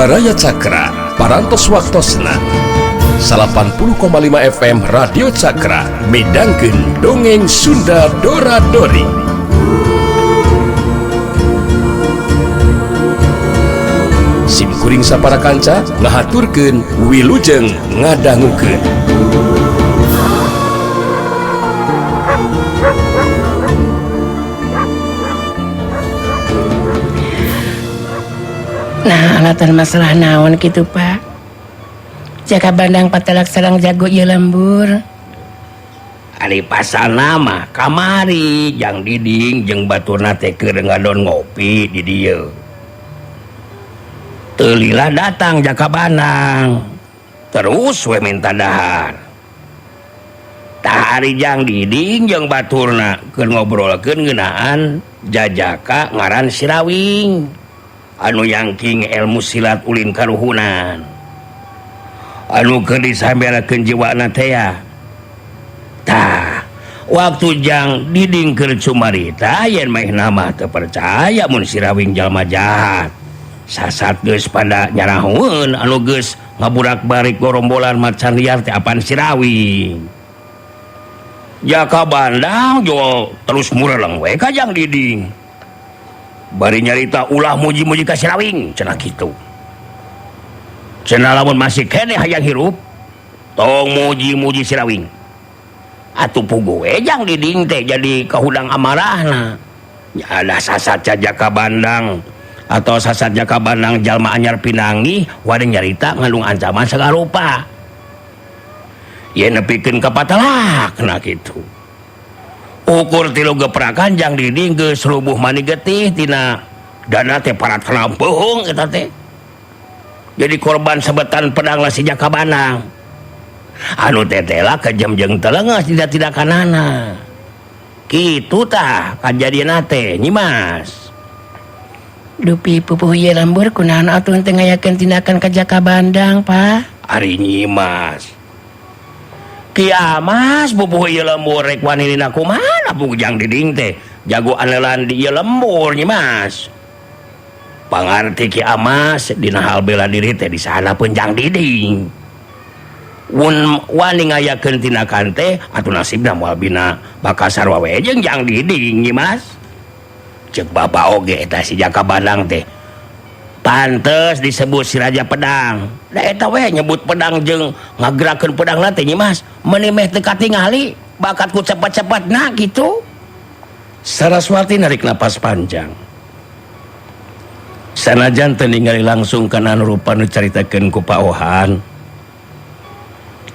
Baraya Cakra, Parantos Waktosna 80,5 FM Radio Cakra midangkeun Dongeng Sunda Dora Dori. Sim kuring sapara kanca ngahaturkeun wilujeng ngadangukeun. Nah, alatan masalah naon gitu Pak. Jaka Bandang patelak sarang jago ieu lembur. Ari pasal nama kamari Jang Diding jeung baturna teh keur ngadon ngopi di dieu. Teu lila datang Jaka Bandang. Terus we minta dahar. Tah ari Jang Diding jeung baturna keur ngobrolkeun ngeunaan jajaka ngaran Sirawing. Anu yangking ilmu silat ulin karuhunan anu keur disambelakeun jiwana teh ya. Tah waktu Jang Diding keur cumarita yen meh nama teu percaya mun Sirawing jalma jahat sasat geus pada nyarahoeun anu geus ngaburak-barik gorombolan macan liar teh apan Sirawing. Jaka Bandang jo terus mureleng we ka Jang Diding. Bari nyarita ulah muji-muji ka Sirawing cenah kitu. Cenah lamun masih keneh hayang hirup tong muji-muji Sirawing. Atuh puguh we Jang Diding teh jadi kahudang amarahna. Ya ada sasat Jaka Bandang atau sasat Jaka Bandang jalma anyar pinangi wade nyarita ngandung ancaman sagarupa. Ye nepikeun ka patalakna kitu. Ukur tilu geprakan Jang Diding geus rubuh mani getih tina dana teh parat kalampeung eta teh. Jadi korban sebetan pedang lah si Jaka Bandang. Anu tetela kejam jeung telengas tidak kanana. Kitu tah kajadian teh Nyi Mas. Dupi pupuh ieu lembur kunaon atuh teu ngayakeun tindakan ka Jaka Bandang, Pak? Ari Nyi Mas. Ki Amas pupuh ieu lembur rek wani dina kumaha puguh Jang Diding teh jago andalan di ieu lembur Nyi Mas. Pangarti Ki Amas dina hal bela diri teh disanapeun Jang Diding. Mun wani ngayakeun tindakan teh atuh nasibna moal bina bakal sarua we jeung Jang Diding Nyi Mas. Ceuk bapa oge eta si Jaka Bandang teh pantes disebut si Raja Pedang. Da eta we nyebut pedang jeung ngagerakeun pedangna teh Nyi Mas, meuni meh teu katingali bakat ku cepet-cepetna kitu. Saraswati narik napas panjang. Sanajan teu ningali langsung kana rupa nu caritakeun ku Pak Ohan.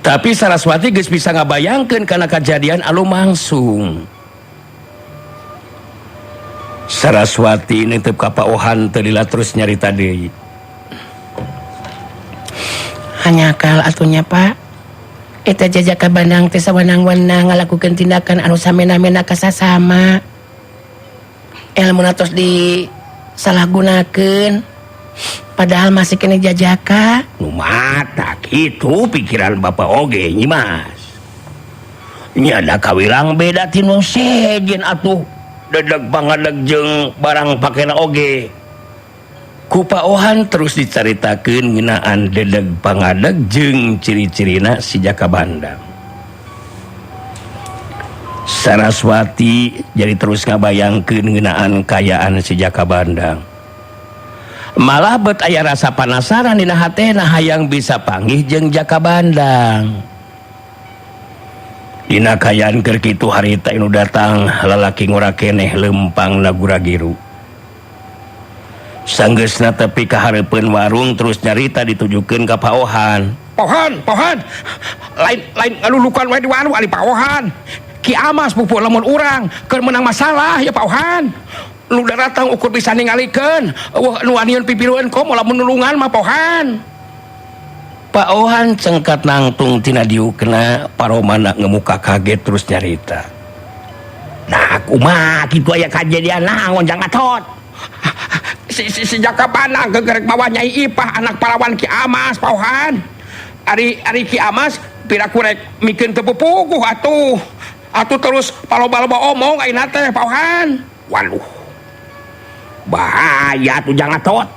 Tapi Saraswati geus bisa ngabayangkeun kana kajadian anu langsung. Saraswati nitip ka Pak Ohan teu lila terus nyarita deui. Hanyakal atunya Pak. Eta Jaka Bandang teh sawenang-wenang ngalakukeun tindakan anu samena-mena ka sasama. Elmuna tos disalahgunakeun. Padahal masih kene jajaka. Nu mata kitu pikiran Bapak oge Nyi Mas. Nya da kawilang beda ti nu sejen atuh. Dedeg pangadeg jeung barang pakena oge. Ku Pak Ohan terus dicaritakeun ngeunaan dedeg pangadeg jeung ciri-cirina si Jaka Bandang. Saraswati jadi terus ngabayangkeun ngeunaan kayaan si Jaka Bandang. Malah bet aya rasa penasaran dina hatena hayang bisa panggih jeung Jaka Bandang. Dina kayaan keur kitu harita anu datang lalaki ngora keneh lempang naguragiru. Sanggeusna tepi ka hareupeun warung terus nyarita ditujukeun ka Pak Ohan. Pohan, Pohan. Lain ngalulukan we di warung ari Pak Ohan. Ki Amas pupuh lamun urang keur menang masalah ya Pak Ohan. Nu datang ukur bisa ningalikeun. Eueuh nu wanian pipirueun komo lamun nulungan mah Pak Ohan. Pak Ohan cengkat nangtung tina diukna paromana ngemuka kaget terus nyarita. Nah kumaha kitu aya kajadian naon Jang Gatot? Si Jaka Bandang gegerek bawa Nyai Ipah anak parawan Ki Amas Pak Ohan. Ari Ki Amas piraku rek mikeun teu pupuguh atuh. Atuh terus paloba-loba omong ayeuna teh Pak Ohan. Waduh. Bahaya atuh Jang Gatot.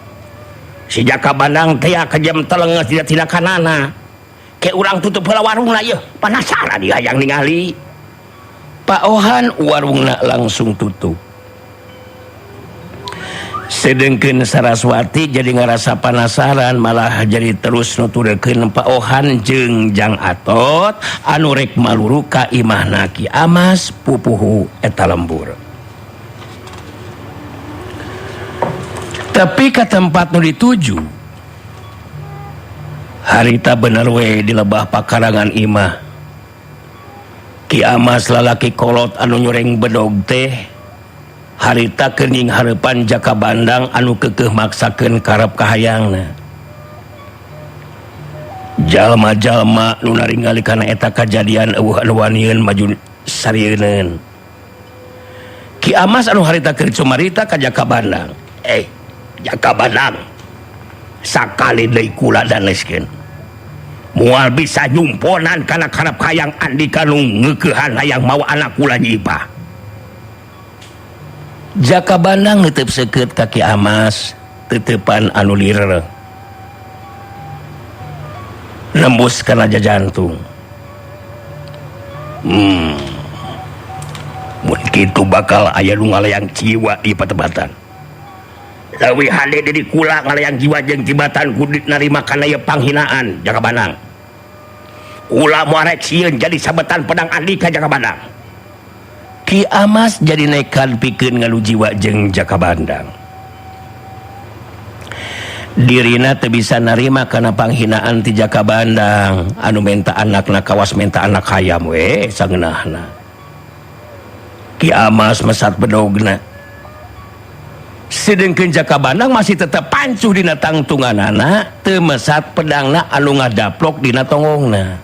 Si Jaka Bandang teh kejam telenges dina tindakanana. Ke urang tutup heula warungna yeuh, penasaran dia hayang ningali. Pak Ohan warungna langsung tutup. Sedengkeun Saraswati jadi ngarasa penasaran malah jadi terus nuturkeun Pak Ohan jeung Jang Atot anu rek maluru ka imahna Ki Amas pupuhu eta lembur. Tapi ka tempat nu dituju harita bener we di lebah pakarangan imah. Ki Amas lalaki kolot anu nyureng bedog teh harita kening hareupan Jaka Bandang anu keukeuh maksakeun karep kahayangna. Jalma-jalma nu naringali kana eta kajadian eueuh anu wanieun maju sarieun. Ki Amas anu harita keur cumarita ka Jaka Bandang. Jaka Bandang sakali deui kula daneskeun. Moal bisa nyumponan kana karep hayang Andika nu ngeukehan hayang mawa anak kula Nyi Ipah. Jaka Bandang neuteub seukeut ka Ki Amas teuteupan anu lirer. Nembus kana jajantung. Mun kitu bakal aya nu ngalayang jiwa di patebatan. Leuwih hade diri kula ngalayang jiwa jeung tibatan kudu narima kana ieu panghinaan Jaka Bandang. Kula moal rek sieun jadi sabetan pedang Andika Jaka Bandang. Ki Amas jadi nekat pikeun ngalu jiwa jeung Jaka Bandang. Dirina teu bisa narima kana panghinaan ti Jaka Bandang anu menta anakna kawas menta anak hayam we sangeunahna. Ki Amas mesat bedogna. Sedengkeun Jaka Bandang masih tetep pancuh dina tangtunganana teu mesat pedangna anu ngadaplok dina tonggongna.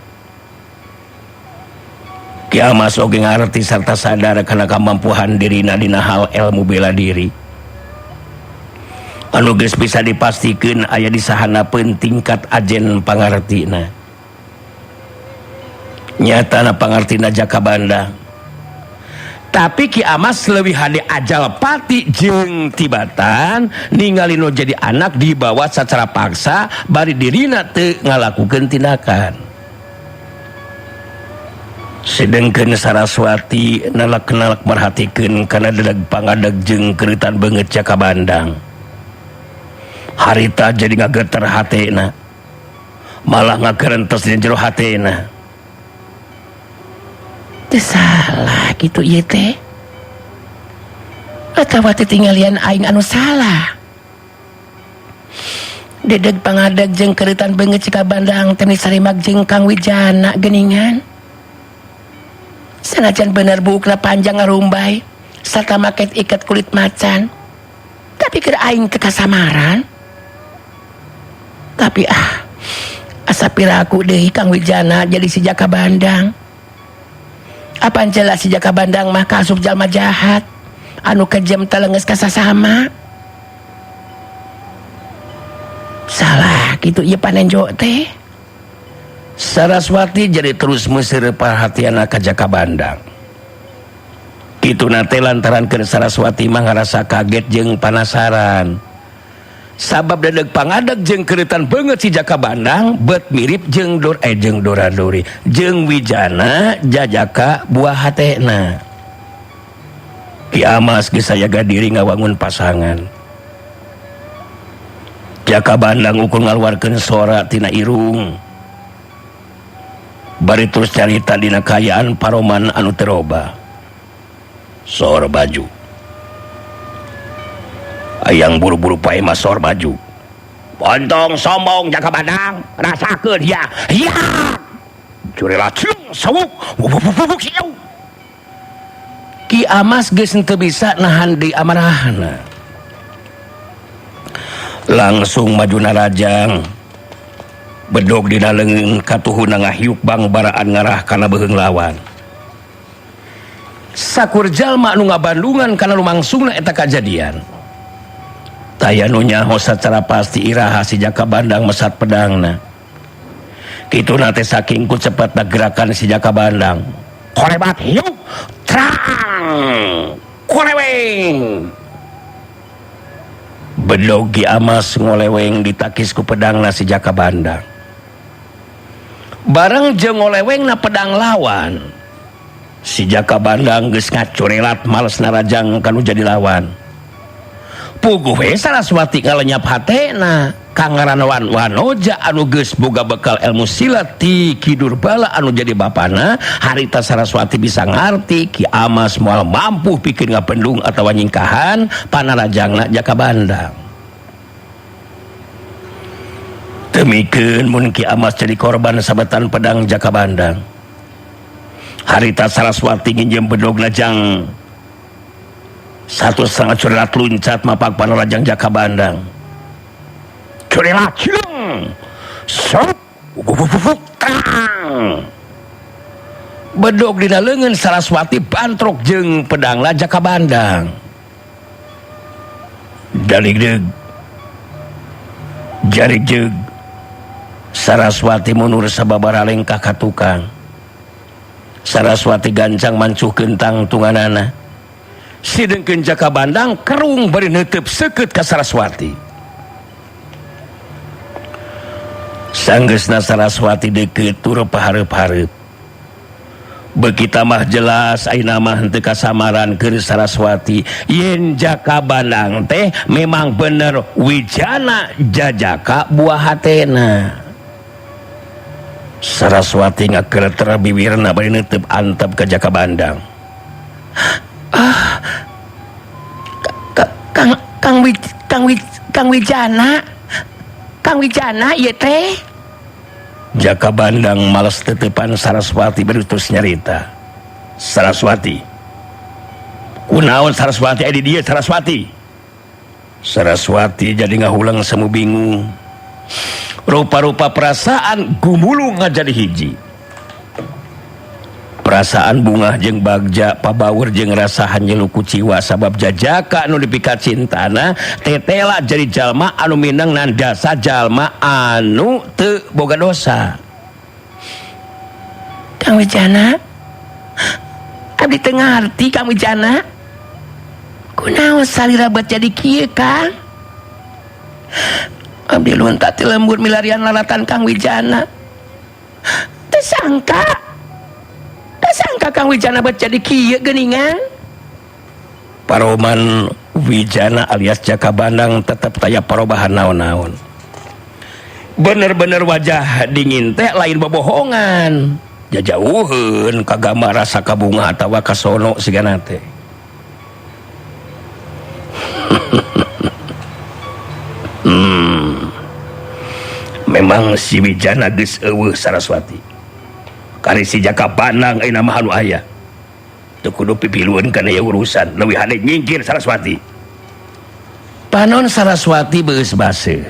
Ki Amas oge ngarti sarta sadar kana kamampuhan dirina dina hal ilmu bela diri. Anu geus bisa dipastikeun aya di sahanapeun tingkat ajen pangartina. Nyatana pangartina Jaka Bandang. Tapi Ki Amas leuwih hade ajal pati jeung tibatan ningali nu jadi anak dibawa secara paksa bari dirina teu ngalakukeun tindakan. Sedengkeun Saraswati nalak-nalak merhatikeun kana dedeg pangadeg jeung keuritan beungeut Jaka Bandang. Harita jadi ngageter hatena. Malah ngagerentes di jero hatena. Teu salah kitu ieu teh. Atawa teu tinggalian aing anu salah. Dedeg pangadeg jeung keuritan beungeut Jaka Bandang teh sarimak jeung Kang Wijana geuningan. Sanajan bener buukna panjang ngarumbay sarta make ikat kulit macan. Tapi keur aing teu kasamaran. Tapi asa piraku deui Kang Wijana jadi si Jaka Bandang. Apan jelas si Jaka Bandang mah kaasup jalma jahat anu kejem telenges ka sasama. Salah kitu ieu panenjo teh. Saraswati jadi terus meuseur perhatianna ka Jaka Bandang. Kituna teh lantaran keur Saraswati mah ngarasa kaget jeung panasaran. Sabab dedeg pangadeg jeung keuritan beungeut si Jaka Bandang bet mirip jeung dor jeung Doradori jeung Wijana jajaka buah hatena. Ki Amas geus sajaga diri ngawangun pasangan. Jaka Bandang ukur ngaluarkeun sora tina irung. Bari terus carita dina kaayaan paroman anu teroba. Sor baju. Ayang buru-buru pae mah sor baju. Pontong sombong Jaka Bandang, rasakeun ya. Ya. Curela ciung sawuk. Wuk sieu. Ki Amas geus henteu bisa nahan di amarahna. Langsung maju narajang. Bedog dina leungeun katuhuna ngahiuk bangbaraan ngarah kana beuheung lawan. Sakur jalma nu ngabandungan kana lumangsungna eta kajadian. Taya nu nyaho sacara pasti iraha si Jaka Bandang mesat pedangna. Kituna teh saking ku cepetna gerakan si Jaka Bandang. Korebat hiuk trang koreweng. Bedog Ki Amas ngoleweng ditakis ku pedangna si Jaka Bandang. Bareng jeung ngoleweng na pedang lawan, si Jaka Bandang geus ngacurelat males narajang kanu jadi lawan. Puguh we Saraswati ngalenyap hatena ka ngaran Wanoja anu geus boga bekal ilmu silat ti Ki Durbala anu jadi bapana. Harita Saraswati bisa ngarti Ki Amas moal mampu pikeun ngapendung atawa nyingkahan panarajangna Jaka Bandang. Temikeun mun Ki Amas jadi korban sabetan pedang Jaka Bandang. Harita Saraswati nginjem bedogna jang 1,5 curelat luncat mapak panarajang Jaka Bandang. Curelat cileng. Sok tang. Bedog dina leungeun Saraswati bantrok jeung pedangna Jaka Bandang. Daligdeug jarijeug Saraswati mundur sababaraha lengkah ka tukang. Saraswati gancang mancuhkeun tangtunganana. Sidengkeun Jaka Bandang kerung bari neuteub seukeut ka Saraswati. Sanggeusna Saraswati deukeut tur pahareup-hareup. Beuki tamah jelas ayeuna mah henteu kasamaran keur Saraswati yen Jaka Bandang teh memang bener Wijana jajaka buah hatena. Saraswati ngakereter bibirna bari neuteub antep ka Jaka Bandang. Ah, Kang Kang Wij Kang Wij Kang Wijana, Kang Wijana ieu teh. Jaka Bandang males tetepan Saraswati bari terus nyarita. Saraswati, kunaon Saraswati aya di dieu Saraswati? Saraswati jadi ngahulang semu bingung. Rupa-rupa perasaan gumulung ngajadi hiji. Perasaan bungah jeung bagja pabaur jeung rasa hanjelu kuciwa sabab jajaka anu dipikat cintana tetela jadi jalma anu mineng nandasa jalma anu teu boga dosa. Kang Wijana, abdi teu ngarti Kang Wijana. Kunaon salira bet jadi kieu Kang? Abdi lunta ti lembur milarian lalatan Kang Wijana. Teu sangka sangka Kang Wijana bet jadi kieu geuningan. Paroman Wijana alias Jaka Bandang tetep taya parobahan naon-naon. Bener-bener wajah dingin teh lain bobohongan. Jajauheun kagama rasa kabunga atawa kasono sigana teh. Memang si Wijana geus eueuh Saraswati. Kari si Jaka Bandang ayeuna mah anu aya. Teu kudu pipilueun kana ieu urusan, leuwih hade nyingkir Saraswati. Panon Saraswati beus baseuh.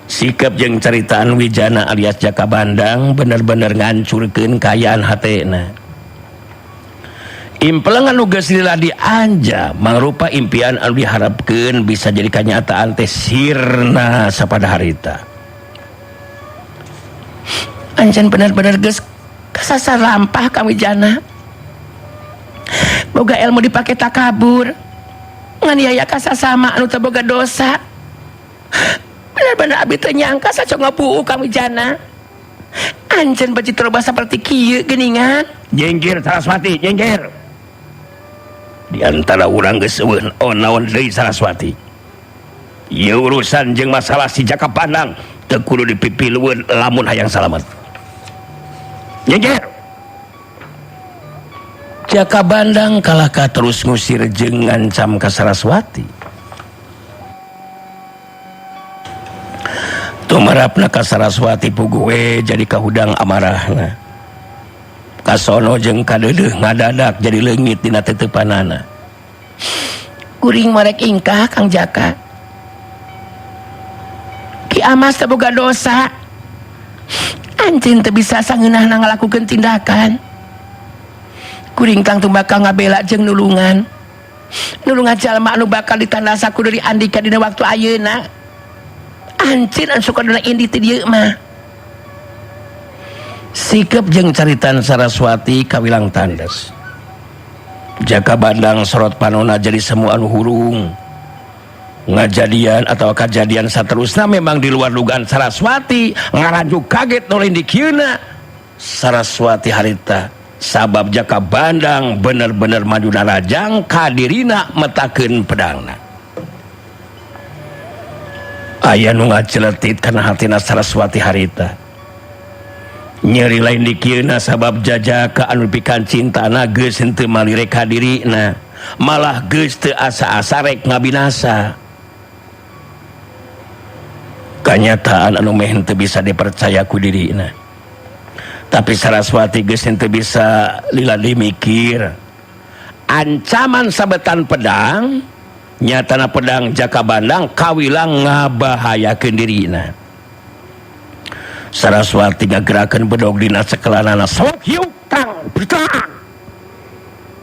Sikap jeung caritaan Wijana alias Jaka Bandang bener-bener ngancurkeun kaayaan hatena. Implengan nu geus lila dianja mangrupa impian anu diharapkeun bisa jadi kanyataan teh sirna sapada harita. Anjeun bener-bener geus kasasar lampah Kang Wijana. Boga ilmu dipake takabur, nganiaya kasasama anu teu boga dosa. Bener-bener abdi teu nyangka saco ngapuu Kang Wijana. Anjeun beuki terobah saperti kieu geuningan. Nyingkir Saraswati, nyingkir. Di antara urang geus eueuh naon deui Saraswati. Ieu urusan jeung masalah si Jaka Bandang teu kudu dipipilueun lamun hayang salamet. Nyingkir. Jaka Bandang kalahka terus ngusir jeung ngancam ka Saraswati. Tumarapna ka Saraswati puguh we jadi kahudang amarahna. Kasono jeung kadeudeuh ngadadak jadi leungit dina teteupanana. Kuring marek ingkah Kang Jaka. Ki Amas teu boga dosa. Anjeun teu bisa sangeunahna ngalakukeun tindakan. Kuring tangtu bakal ngabela jeung nulungan. Nulungan jalma anu bakal ditandasa ku deui Andika dina waktu ayeuna. Anjeun anu suka dina indi ti dieu mah. Sikep jeung caritan Saraswati kawilang tandes. Jaka Bandang sorot panona jadi semua anu hurung. Ngajadian atau kejadian saterusna memang di luar dugaan Saraswati, ngaranjuk kaget nu lain dikieuna. Saraswati harita sabab Jaka Bandang bener-bener maju narajang kadirina metakeun pedangna. Aya nu ngaceletit kana hatina Saraswati harita. Nyeri lain dikieuna sabab jajaka anu pikan cintana geus henteu malire ka dirina, malah geus teu asa-asa rek ngabinasa. Kanyataan anu meh henteu bisa dipercaya ku dirina. Tapi Saraswati geus henteu bisa lila dimikir. Ancaman sabetan pedang, nyatana pedang Jaka Bandang kawilang ngabahayakeun dirina. Saraswati ngagerakeun bedog dina cekelanana, sok hiuk tang betang.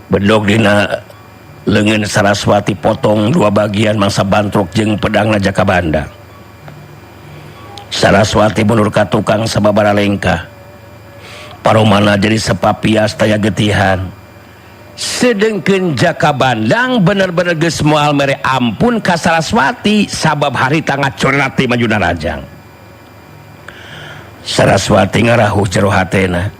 Bedog dina leungeun Saraswati potong dua bagian mangsa bantrok jeung pedangna Jaka Bandang. Saraswati mundur ka tukang sababara lengkah. Paromana jadi sepapias taya getihan. Sedengkeun Jaka Bandang bener-bener geus moal mere ampun ka Saraswati sabab harita ngacorati maju narajang. Saraswati ngarahuh jero hatena.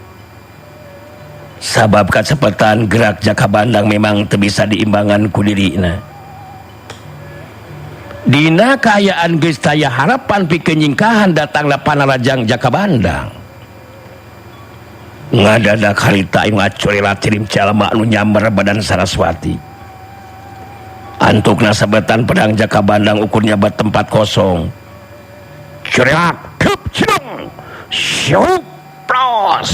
Sabab kacepetan gerak Jaka Bandang memang teu bisa diimbangan ku dirina. Dina kaayaan geus taya harapan pikeun nyingkahan datangna panarajang Jaka Bandang. Ngadadak harita ngacorela cirim jalma anu nyamber badan Saraswati. Antukna sabetan pedang Jaka Bandang ukurnya bertempat kosong. Corelat kep cireng syupros.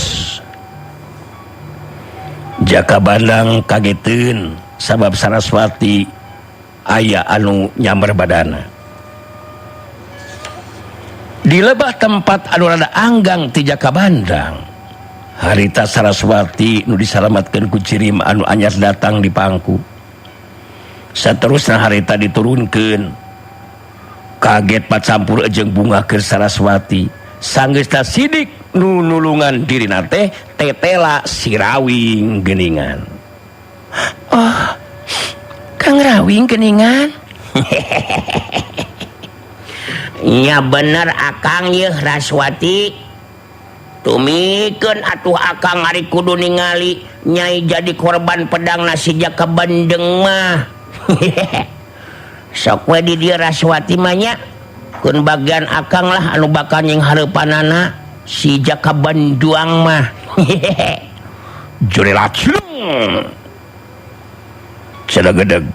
Jaka Bandang kageteun sabab Saraswati aya anu nyamber badana. Di lebah tempat anu rada anggang ti Jaka Bandang. Harita Saraswati nu disalamatkeun ku Cirim anu anyar datang di pangku. Saterusna harita diturunkeun. Kaget pacampur jeung bunga keur Saraswati. Sanggeusna sidik nu nulungan dirina teh tetela Sirawing geuningan. Oh, Kang Rawing geuningan. Nya bener akang yeuh Raswati. Tumikeun atuh akang ari kudu ningali nyai jadi korban pedang nasi Jaka Bandeng mah. Sok we di dieu Raswati mah nya. Keun bagian akang lah anu bakal nying hareupanana si Jaka Banduang mah. Jurelacung. Celegedeg.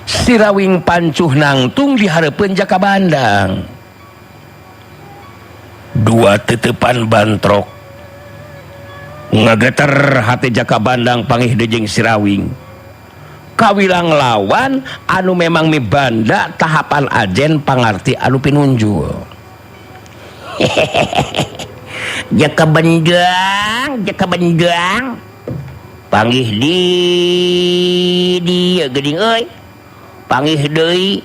Sirawing pancuh nangtung di hareupeun Jaka Bandang. Dua tetepan bantrok. Ngageter hati Jaka Bandang pangih deujeng Sirawing. Kawilang lawan anu memang mibanda tahapan ajen pangarti anu pinunjul. Jaka Bandang, Jaka Bandang. Panggih di dieu geuning euy. Panggih deui.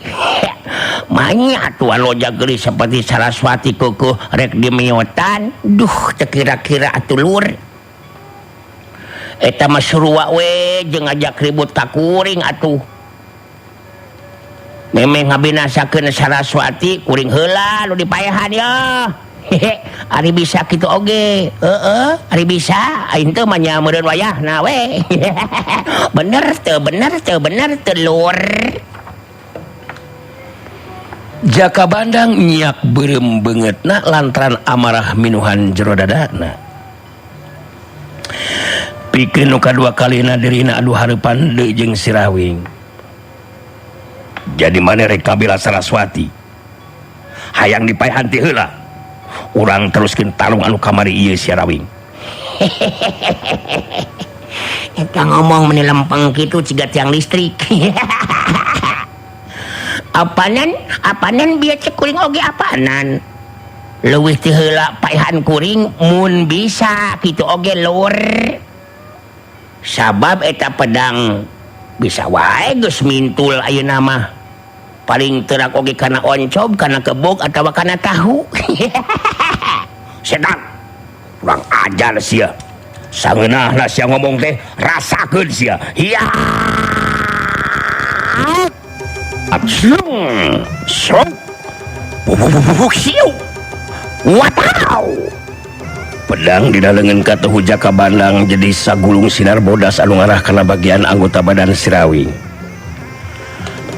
Manya atuh aloja geulis seperti Saraswati keukeeh rek dimiotan. Duh teu kira-kira atuh lur. Eta mah sarua we jeung ngajak ribut ka kuring atuh. Memeh ngabinasakeun Saraswati kuring heula nu dipaehan yeuh. Ari bisa kitu oge. Heeh, ari bisa. Aing teh mah nya meureun wayahna we. Bener teu, bener teu, bener teu lur. Jaka Bandang nyiak beureum beungeutna lantaran amarah minuhan jero dadana. Pikeun nu kadua kalina dirina adu hareupan deui jeung Sirawing. Jadi maneh rek kabila Saraswati. Hayang dipaehan ti heula. Urang teruskeun tarung anu kamari ieu Sirawing. Eta ngomong meni lempeng kitu ciga tiang listrik. Apanan, apanan bieu cek kuring oge apanan. Leuwih ti heula paehan kuring mun bisa kitu oge lur. Sabab eta pedang bisa wae geus mintul ayeuna mah. Paling terak oge kana oncom, kana kebog atawa kana tahu. Setan. Kurang ajar sia. Sangeunahna sia ngomong teh rasakeun sia. Hiya. Action! Sok! Wataw! Pedang dina leungeun katuhu Jaka Bandang jadi sagulung sinar bodas anu ngarah kana bagian anggota badan Sirawing.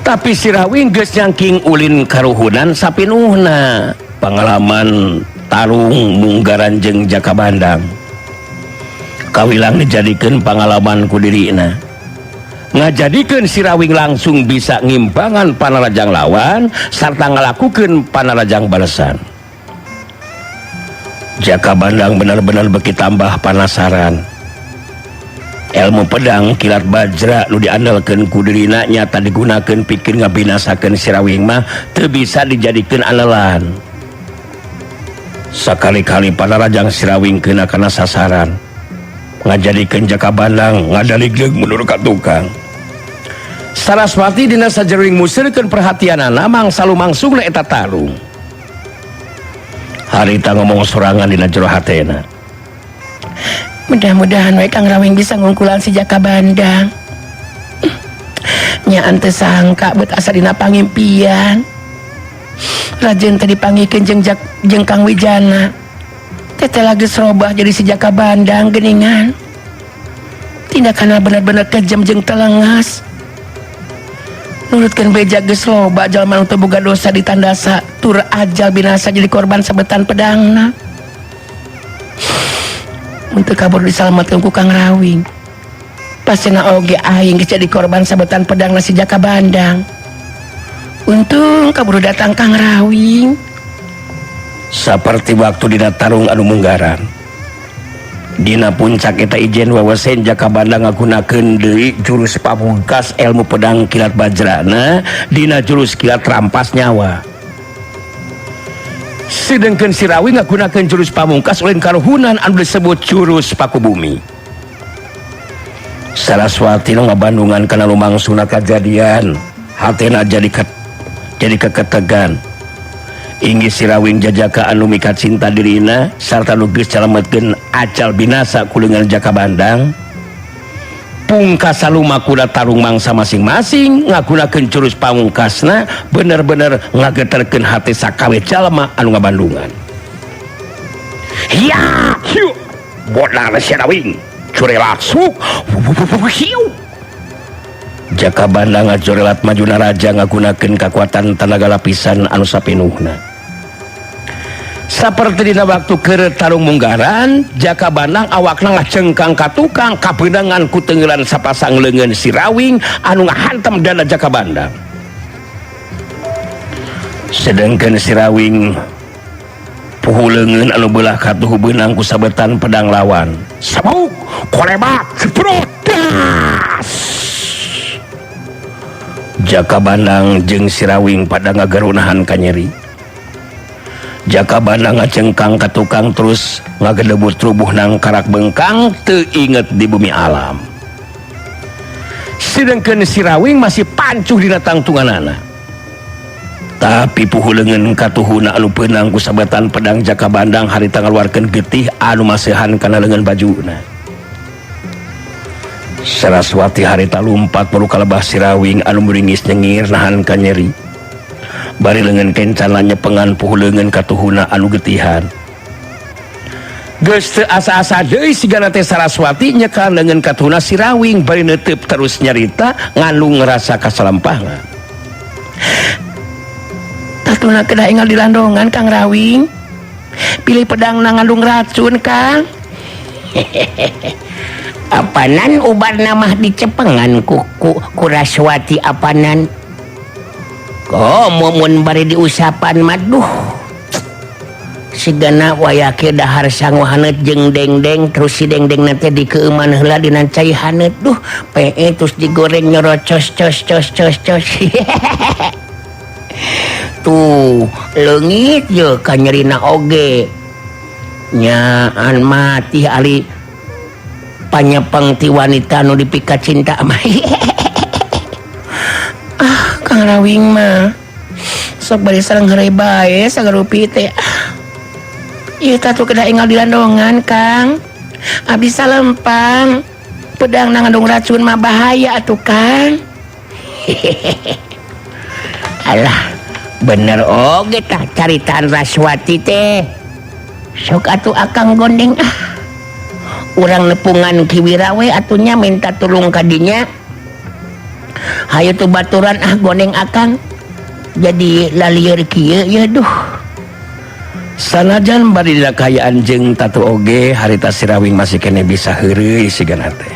Tapi Sirawing geus nyangking ulin karuhunan sapinuhna pengalaman tarung munggaran jeung Jaka Bandang. Kawilang dijadikeun pangalaman ku dirina. Ngajadikeun Sirawing langsung bisa ngimbangan panarajang lawan sarta ngalakukeun panarajang balesan. Jaka Bandang benar-benar beki tambah panasaran. Ilmu pedang kilat bajra nu diandalkeun ku dirina nyata digunakeun pikeun ngabinasakeun Sirawing mah teu bisa dijadikeun andalan. Sakali-kali panarajang Sirawing kena kana sasaran. Ngajadikeun Jaka Bandang ngadaligleug mundur ka tukang. Saraswati dina sajeroning museureun perhatianana mangsa lumangsungna eta tarung. Harita ngomong sorangan dina jero hatena. Mudah-mudahan we Kang Rawing bisa ngungkulan si Jaka Bandang. Nyaan teu sangka bet asa dina pangimpian. Rajen teh dipanggihkeun jeung Kang Wijana. Teteh lagi serobah jadi si Jaka Bandang geningan. Tindakanna bener-bener kejam jeung telengas. Nurutkeun beja geus loba jalma nu teu boga dosa ditandasa tur ajal binasa jadi korban sabetan pedangna. Mun teu kabur disalametkeun ku Kang Rawing. Pasena oge aing geus jadi korban sabetan pedangna si Jaka Bandang. Untung kaburu datang Kang Rawing. Saperti waktu dina tarung anu munggaran. Dina puncak eta ijen wewesen Jaka Bandang ngagunakeun deui jurus pamungkas ilmu pedang kilat bajrana dina jurus kilat rampas nyawa. Sedengkeun Sirawing ngagunakeun jurus pamungkas ulin karuhunan anu disebut jurus paku bumi. Saraswati nu ngabandungan kana lumangsungna kajadian, hatena jadi keketegan. Inggih Sirawing jajaka anu mikat cinta dirina sarta nu geus calametkeun ajal binasa ku leungeun Jaka Bandang. Pungkas salumakuda tarung mangsa masing-masing ngagunakeun jurus pamungkasna bener-bener ngageterkeun hate sakabeh jalma anu ngabandungan. Ya, hiu. Bodang Sirawing, curelat suk. Hiu. Jaka Bandang ngajorelat maju naraja ngagunakeun kakuatan tanaga lapisan anu sapinuhna. Saperti dina waktu keur tarung munggaran, Jaka Bandang awakna ngacengkang ka tukang kabeunangan ku tenggelan sapasang leungeun Sirawing anu ngahantem dana Jaka Bandang. Sedengkeun Sirawing puhu leungeun anu beulah katuhu beunang ku sabetan pedang lawan. Sabuk kolebat protes. Jaka Bandang jeung Sirawing pada ngagarunahan kanyeri. Jaka Bandang ngacengkang ka tukang terus ngagedebut rubuh nang karak bengkang teu inget di bumi alam. Sedengkeun Sirawing masih pancuh dina tangtunganana. Tapi puhu leungeun katuhuna anu peunang ku sabetan pedang Jaka Bandang harita ngaluarkeun getih anu maseuhan kana leungeun bajuna. Saraswati harita lumpat perlu kalebah Sirawing anu meringis nyengir nahan kanyeri. Bari leungeun kencana nyepengan puhu leungeun katuhuna anu getihan. Geus teu asa-asa deui sigana teh Saraswati nyekan leungeun katuhuna Sirawing bari neuteup terus nyarita ngandung rasa kasalampangan. Tatuna kedah enggal dilandongan Kang Rawing. Pilih pedang na ngandung racun Kang. Apanan ubarna mah dicepengan ku Raswati apanan. Komo mun bari diusapan mah duh. Sigana wayake dahar sangu haneut jeung dengdeng terus si dengdeng teh dikeueuman heula dina cai haneut duh pee terus digoreng nyorocos cos cos cos cos. Tuh leungit ye kanyerina oge. Nyaan mati ali panyepeng ti wanita nu dipika cinta mah. Ah, Kang Rawing mah sok bari sareng heureuy bae sagarupi teh. Ieu tatu kedah enggal dilandongan Kang. Abdi salempang. Pedang na ngandung racun mah bahaya atuh Kang. Alah bener oge tah caritaan Raswati teh. Sok atuh akang gondeng ah. Urang nepungan Ki Wira we atunya minta tulung ka dinya. Hayu tuh baturan ah gondeng akang. Jadi lalieur kieu ye duh. Sanajan bari dina kaayaan jeung tatu oge harita Sirawing masih kene bisa heureuy sigana teh.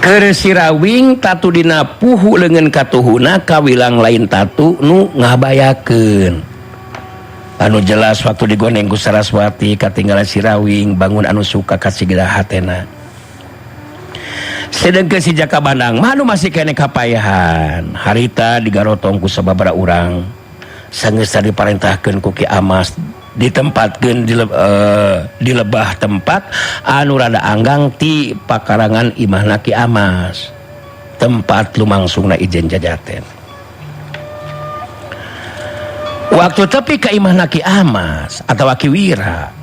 Keur Sirawing tatu dina puhu leungeun katuhuna kawilang lain tatu nu ngabayakeun. Anu jelas waktu digoneng ku Saraswati katinggalan Sirawing bangun anu suka kasigila hatena. Sedengkeun si Jaka Bandang mah anu masih kene kapayahan. Harita digarotong ku sababaraha urang. Sanggeus diparentahkeun ku Ki Amas ditempatkeun di lebah tempat anu rada anggang ti pakarangan imahna Ki Amas. Tempat lumangsungna ijen jajaten. Waktu tepi ka imahna Ki Amas atawa Ki Wira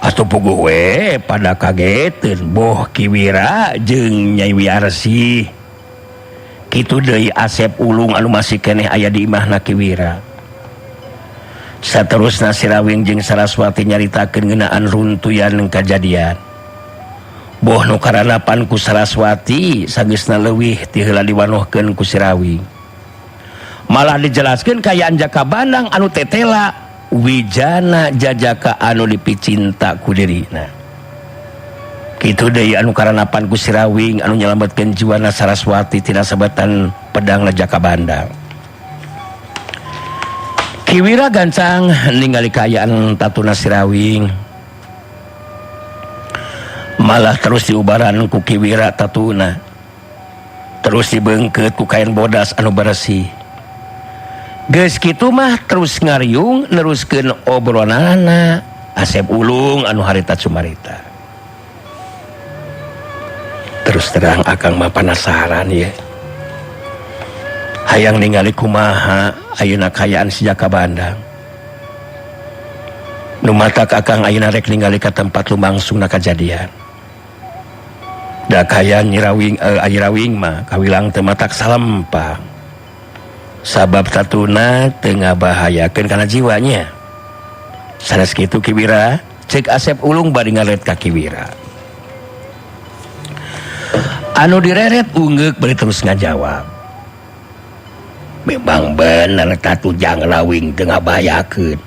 atuh puguh we pada kageteun boh Ki Wira jeung Nyai Wiarsih. Kitu deui Asep Ulung anu masih keneh aya di imahna Ki Wira. Saterusna Sirawing jeung Saraswati nyaritakeun ngeunaan runtuyan kajadian. Boh nu karanapan ku Saraswati sageusna leuwih ti heula diwanohkeun ku Sirawing. Malah dijelaskeun kaayaan Jaka Bandang anu tetela wijana jajaka anu dipicinta ku dirina. Kitu deui anu karanapan ku Sirawing anu nyalametkeun jiwana Saraswati tina sabetan pedangna Jaka Bandang. Ki Wira gancang ningali kaayaan tatuna Sirawing. Malah terus diubaran ku Ki Wira tatuna. Terus dibeungkeut ku kain bodas anu bersih. Geus kitu mah terus ngariung neruskeun obrolanana Asep Ulung anu harita cumarita. Terus terang akang mah penasaran ye. Hayang ningali kumaha ayeuna kaayaan si Jaka Bandang. Nu matak akang ayeuna rek ningali ka tempat lumangsungna kajadian. Da kaayaan Nyirawing mah kawilang teu matak salempang. Sabab tatuna teu ngabahayakeun kana jiwanya. Sanes kitu Ki Wira, ceuk Asep Ulung bari ngaret ka Ki Wira. Anu direret ungeuk bari terus ngajawab. Memang bener tatu Jang Rawing teu ngabahayakeun.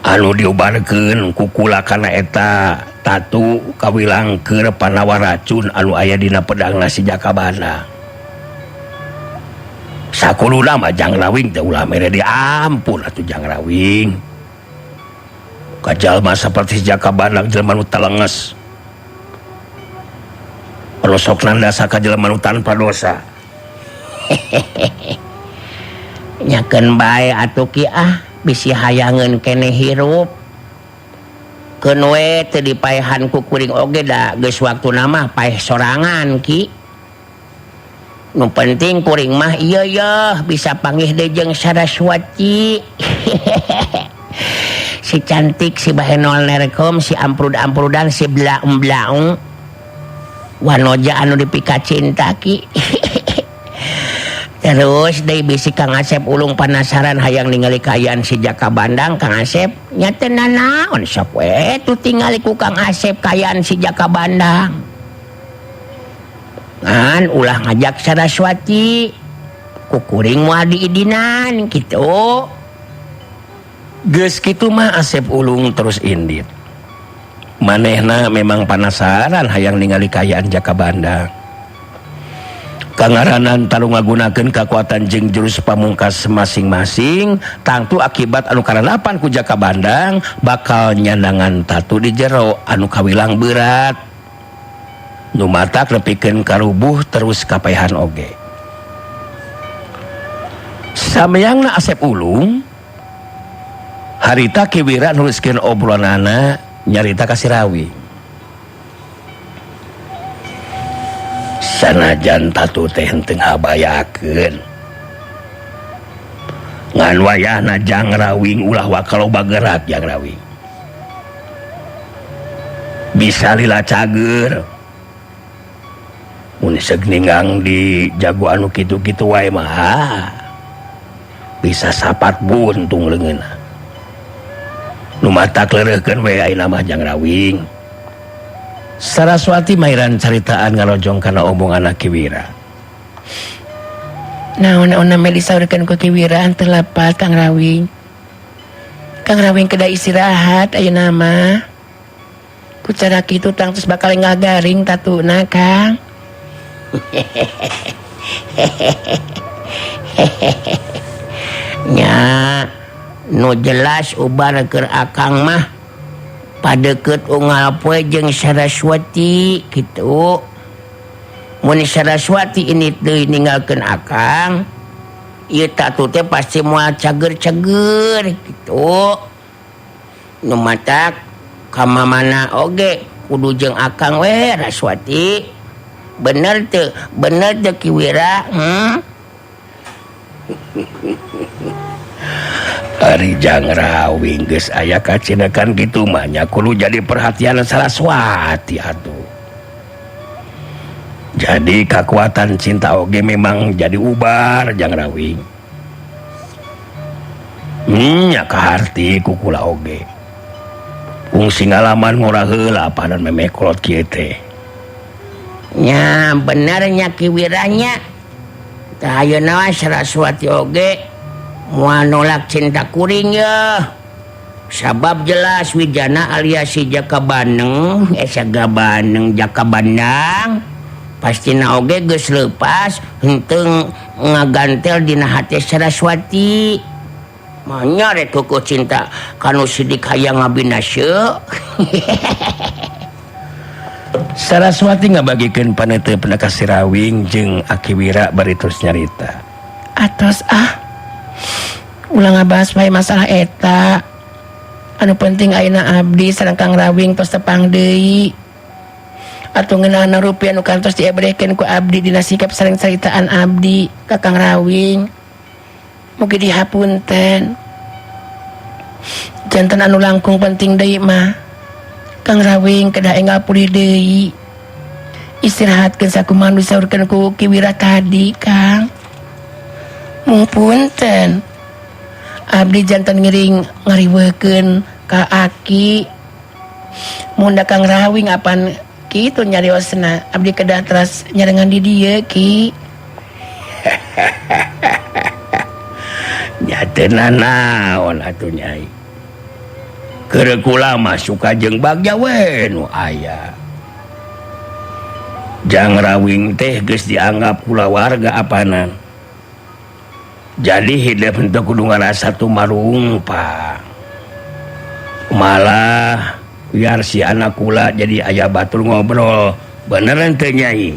Anu diubarkeun ku kula kana eta tatu kawilang keur panawar racun anu aya dina pedangna si Jaka Bandang. Sakuluna mah Jang Rawing teh ulah mere diampun atuh Jang Rawing. Kajalma saperti si Jaka Bandang jelema nu telenges. Rosok nandasa ka jelema nu tanpa dosa. Nyakeun bae atuh Ki ah bisi hayangeun keneh hirup. Keun we teu dipaehan ku kuring oge da geus waktuna mah paeh sorangan Ki. Nu penting kuring mah ieu yeuh bisa panggih deui jeung Saraswati. Si cantik si bahenol nerkom si amprud-amprudan si blaung-blaung. Wanoja anu dipika cinta Ki. Terus deui bisi Kang Asep Ulung penasaran hayang ningali kaayaan si Jaka Bandang. Kang Asep nya teu nanaon sok we tuh tingali ku Kang Asep kaayaan si Jaka Bandang. Ngan ulah ngajak Saraswati ku kuring moal diidinan kitu. Geus kitu mah Asep Ulung terus indit. Manehna memang penasaran hayang ningali kaayaan Jaka Bandang. Kangaranan tarung ngagunakeun kakuatan jeung jurus pamungkas masing-masing, tangtu akibat anu karanapan ku Jaka Bandang bakal nyandangan tatu di jero anu kawilang berat. Nu matak nepikeun karubuh terus kapaehan oge. Sameyangna Asep Ulung harita Ki Wira nuliskeun obrolanana nyarita ka Sirawing. Sanajan tatu teh henteu ngabayakeun. Ngan wayahna Jang Rawing ulah wakalo bagerak Jang Rawing. Bisa lila cager. Mun seug ninggang di jago anu kitu-kitu wae mah bisa sapat buntung leungeunna. Nu matak leureuhkeun we ayeuna mah Jang Rawing. Saraswati mairan caritaan ngarojong kana omongan Ki Wira. Naon-naon name disaurkeun ku Ki Wira henteu lepat Kang Rawing. Kang Rawing kedah istirahat ayeuna mah. Ku cara kitu tangtos bakal ngagaring tatuna Kang. Nya nu jelas ubar keur akang mah padeukeut unggal poe jeung Saraswati kitu. Mun Saraswati ini deui ninggalkeun akang, ieu tatu teh pasti moal cager-cager kitu. Nu matak ka mamana oge kudu jeung akang we Saraswati. Bener teu Ki Wira? Ari Jang Rawing geus aya kacinekan kitu mah nya kudu jadi perhatian Saraswati atuh. Jadi kekuatan cinta oge memang jadi ubar Jang Rawing. Nya kaharti ku kula oge. Kungsi ngalaman ngora heula panon memekolot kieu teh. Nya benernya Ki Wiranya. Tah ayeuna Saraswati oge moal nolak cinta kuring ye. Sabab jelas Wijana alias si Jaka Baneng, Jaka Baneng, Jaka Bandang pastina oge geus leupas henteu ngagantel dina hate Saraswati. Manya rek kuku cinta kanu sidik hayang ngabinaseu. Saraswati ngabagikeun paneuteup ka si Rawing jeung Aki Wira bari terus nyarita. Atos ah. Ulah ngabahas wae masalah eta. Anu penting ayeuna abdi sareng Kang Rawing tos tepang deui. Atuh ngeunahna rupi anu kantos diebrehkeun ku abdi dina sikap sareng caritaan abdi ka Kang Rawing. Mugi dihapunten. Janten anu langkung penting deui mah Kang Rawing kedah enggal pulih deui. Istirahatkeun sakumaha nu disaurkeun ku Ki Wira tadi, Kang. Mung punten. Abdi janten ngiring ngariweukeun ka Aki. Mun da Kang Rawing apan kitu nyariosna, abdi kedah teras nyarengan di dieu, Ki. Nya teu nanaon atuh Nyai. Keur kula mah suka jeung bagja we nu aya. Jang Rawing teh geus dianggap kulawarga apanan. Jadi hidup henteu kudu ngarasa tumarungpang. Malah biar si anak kula jadi aya batur ngobrol. Beneran teu Nyai?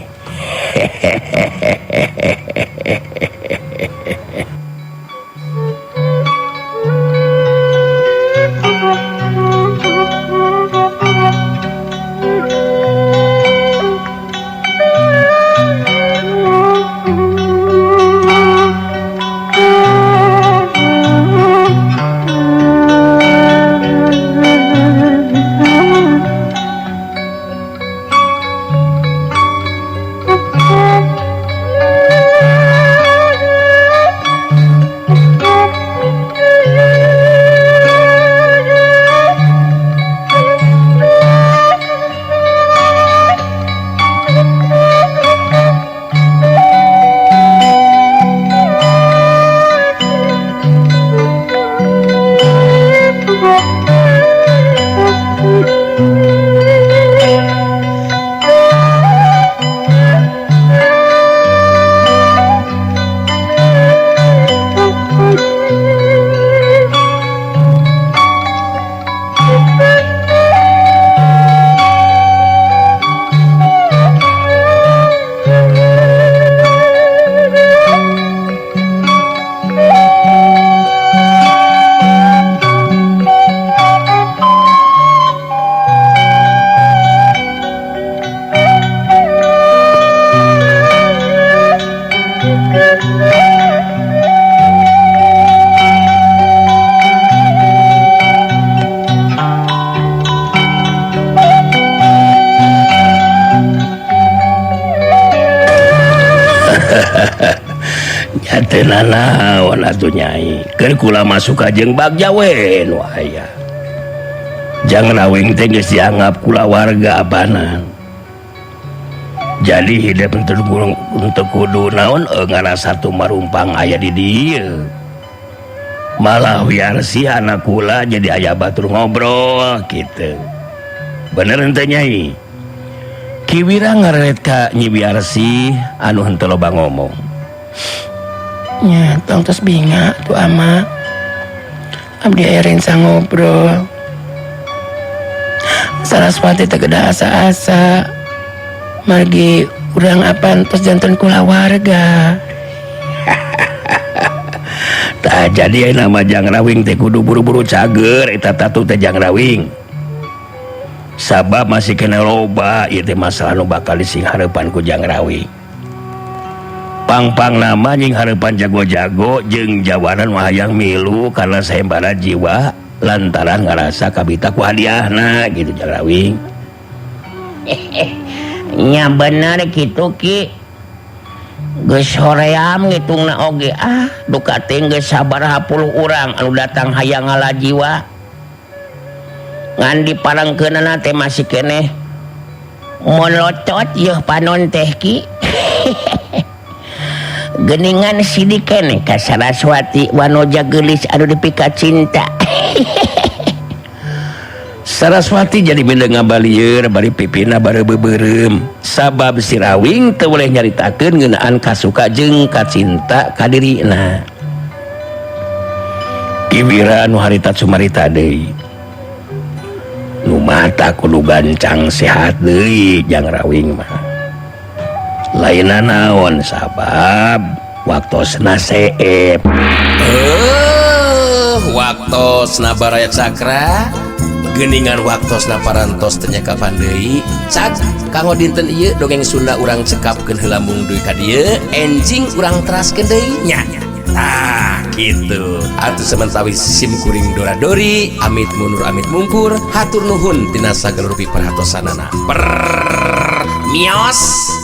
Teu nanaon atuh, Nyai, keur kula masuk jeung bagja we nu aya. Jang Rawing teh geus dianggap kulawarga abanan, jadi hidup untuk kudu naon ngarasa marumpang aya di dieu. Malah Wiarsi anak kula jadi aya batur ngobrol gitu. Bener henteu, Nyai? Ki Wira ngareret ka Nyi Wiarsi anu henteu loba ngomong. Nya, tong tos binga tuh, Ama. Abdi aya rencang ngobrol. Saraswati teh kedah asa-asa. Margi urang apan tos janten kulawarga. Tah, jadi nama Jang Rawing teh kudu buru-buru cager eta tatu teh, Jang Rawing, sabab masih kena loba ieu teh masalah nu bakal disinghareupan ku Jang Rawing. Pang-pang nama nyinghareupan jago-jago jeung jawaran hayang milu karena sayembara jiwa lantaran ngarasa kabita ku hadiahna gitu, Jang Rawing. Nya, bener gitu, Ki. Geus hoream ngitungna oge, ah. Duka teh geus sabaraha puluh urang anu datang hayang ngala jiwa, ngan diparengkeunana teh masih keneh molocot yeuh panon teh, Ki. Geningan sidik keneh ka Saraswati, wanoja geulis anu dipika cinta. Saraswati jadi benda ngabalieur bari pipina bari beubeurem, sabab si Rawing teu boleh nyaritakeun ngeunaan kasuka jeung kacinta ka dirina. Ki Wira nu harita sumarita deui, nu mata kudu gancang sehat deui Jang Rawing mah. Lainna naon, sabab waktosna seep. Waktosna, Baraya Cakra. Geningan waktosna parantos teu kapan deui. Cak kanggo dinten ieu dongeng Sunda urang cekapkeun heula mung dugi ka dieu. Enjing urang teraskeun deui nya. Tah, gitu atuh. Samentawis sim kuring dora dori amit mundur, amit mungkur. Hatur nuhun tina sagala rupi perhatosanana. Per mios.